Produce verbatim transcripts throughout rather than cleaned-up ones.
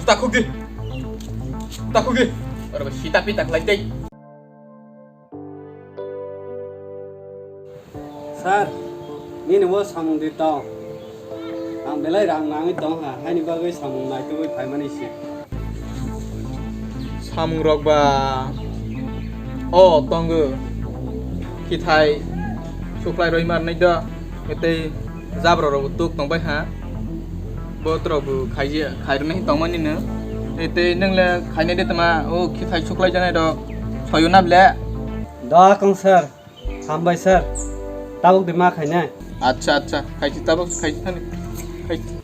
Takhuk di. Takhuk di. Oro ba sita pita khlai tei. Sir, nini bo samung di tong. Ang belai rang nangwi tong ha, haini bagwi samung naitugwi phaimani se. Samung rok ba o tongo. Kithai suklai roi mar nai do. Tei jabra rok tuk tong bai ha. Bo trok bu khaiji khairwnai tongmani no. Tei, tei nwngle khainai de tama o kithai suklai janai rok soyuna ble. Da kong sir. Hambai sir, tabuk de ma khainai. Acha, acha, khaisi tabuk, khaisi thani, khaisi.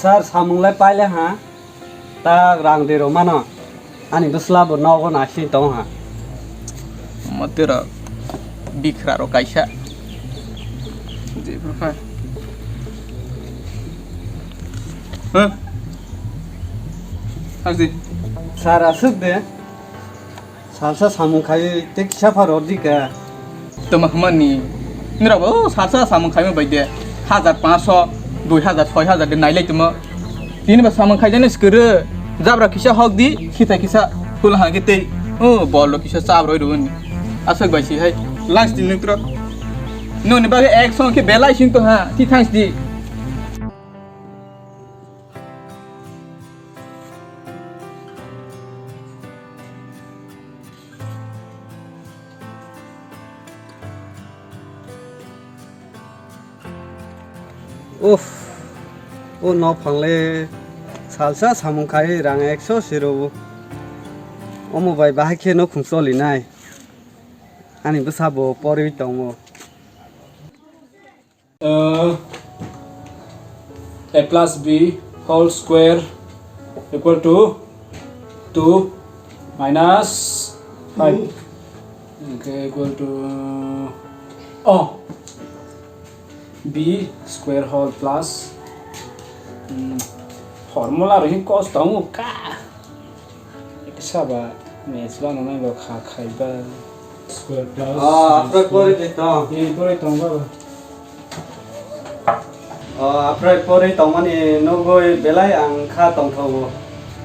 Sir, samung lai paile ha? Ta rang de rw mano. Ani bwsla bo nogo naising tong ha. Matera bikra ro kaisa. Jephru kha. Huh? Asdi. Sir, aswk de. Salsa samung khai tei kisa pha rw di ka. Tamo hwnmani, nirok bo salsa samung khaima bai de, hajar panch sho, dui hajar, soi hajar de nailai tamo. Tini ba samung khai jani skuru, jabra kisa hok di, khita kisa kul hang ke tei. O bol lo kisa chab roi rw ni. Aswk bai si hai, lunch din nutro. Noni bagwi ek song khe belai sing to ha, ti thanks di. Uff, o nok phangle salsa samung khai rang ekso se rw. Omo bai bahai khe nukhung choli nai. Ani bwsa bo porwi tongo. Uh, a plus b whole square equal to two minus five. Okay, equal to, oh, b square whole plus, mm, formula rw hin kos tongo ka. Saba, maths ba nonai bo kha khai ba. Square plus. Ah, apre pore de to. Ye pore tong ba. Ah, apre pore tong mani nogoi belai ang kha tong thogo.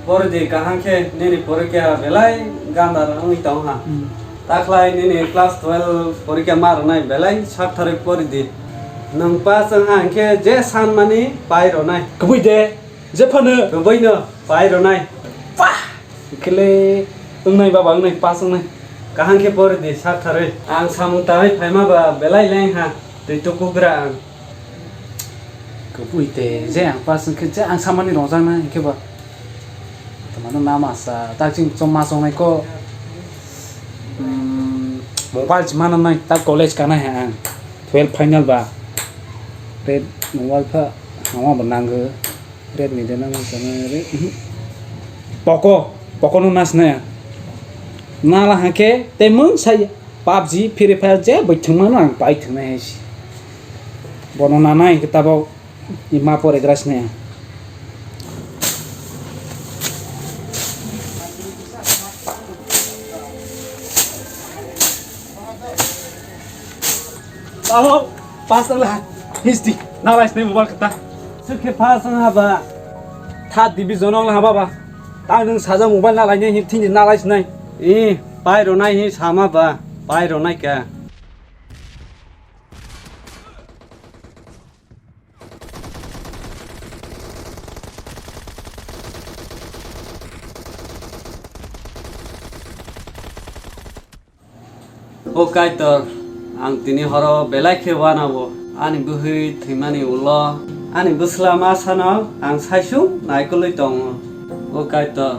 Pore de kaham khe nini pore khe belai ganda wngwi tong ha. Hmm. Takhlai nini class twelve pore khe mar nai belai sak thari pore de. Nang pa chang ha khe je san mani pai ro nai. Kubui de. Jephano. Kubuino, pai rwnai. Pah! Kele, wngnai baba, wngnai, pass wngnai. Kaham khe pori di, sak tharwi. Ang samung tangwi phaima ba, belai leng ha. Twi tukugra ang. Kubui te, je ang pass wngkhe, je ang samani rwjaknai, hinkhe ba. Tamano nama sa, tak ching choma songnai ko. Hmm, mobile chima nangnai, tak college kanai ha ang. Twelve final ba. Te mobile pha, hama bo nango. Redmi de nang tong re. Mhm. Poco, Poco no nas na ya. Nala hake te mung sai PUBG, Free Fire je bai thwngma no ang pai thwngnai hai se. Bono nanai hwnkhe tabok ima pore gras ne. Abo, pass wngla, history, nalai sinai mobile kata. Sukhe pass wng haba. Third division wng haba ba. Tang nung saja mobile nalai ne, thini nalai sinai. Eh, pai ronai hi sama ba, pai ronai ka. O Kaitor, ang tini horo belai khe uanao. Ani bwhwi thwimani ulo Ani bwsla ma sano ang saichung naikolwi tongo. O Kaitor,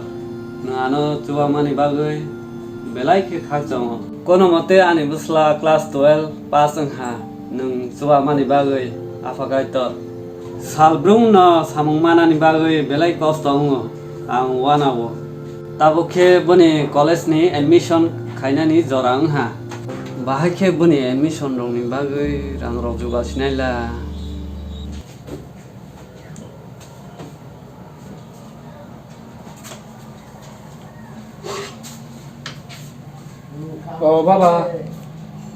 nwng ano chubamani bagwi belai khe khakchangno. Kono mote ani bwsla class twelve pass wngkha, nwng chubamani bagwi, Apha Kaitor. Sal brumno samung manani bagwi belai kosto wngo, ang uanao. Tabuk khe boni college ni admission khainani jora wngkha. Bahai khe boni admission rokni bagwi rang rok jugal sinai la. O baba,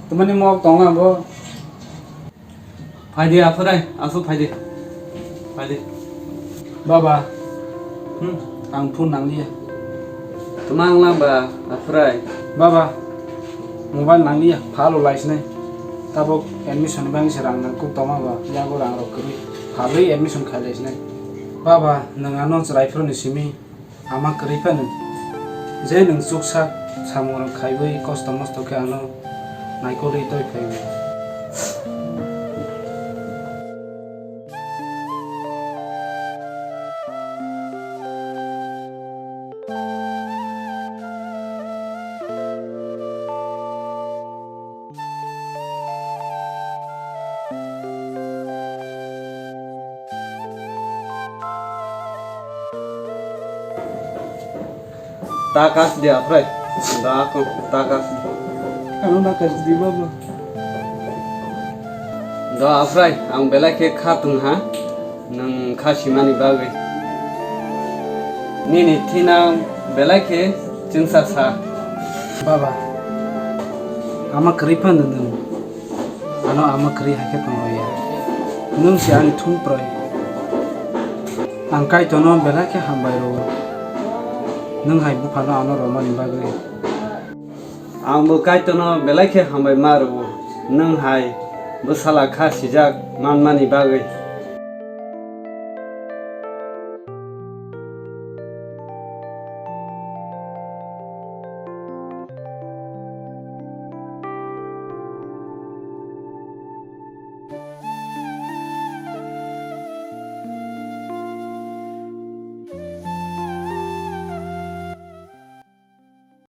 tumani mok tongo abo. Phaidi, Aphrai, aswk phaidi. Phaidi. Baba, hmm, ang phone nangliya. Tuma wnglang ba, Aphrai? Baba, mobile nangliya, phalo laisinai. Tabuk admission ni bagwi se rang nangkuk tongma ba, yago rang rok kwrwi. Phalwi admission khai laisinai. Baba, nwng ano chwrai phuru ni simi. Ama kwrwi phano je nwng chuksa samung rok khaiwi kosto mosto khe ano naikolwi toi phaio. Ta kas di, Aphrai. Da aku ta kas di. Ano na kas di, baba. Da, Aphrai, ang belai khe kha tong ha. Nwng kha simani bagwi. Nini thina belai khe chwngsa sa. Baba, ama kwrwi phano nwng. Ano ama kwrwi hai khe tong rwya. Nwng se ani thum phroi. Ang Kaitorno belai khe hambai rwo. Nwng hai buphano ano romani bagwi. Ang bo Kaitorno belai khe hambai ma rwo, nwng hai bwsala kha sijak manmani bagwi.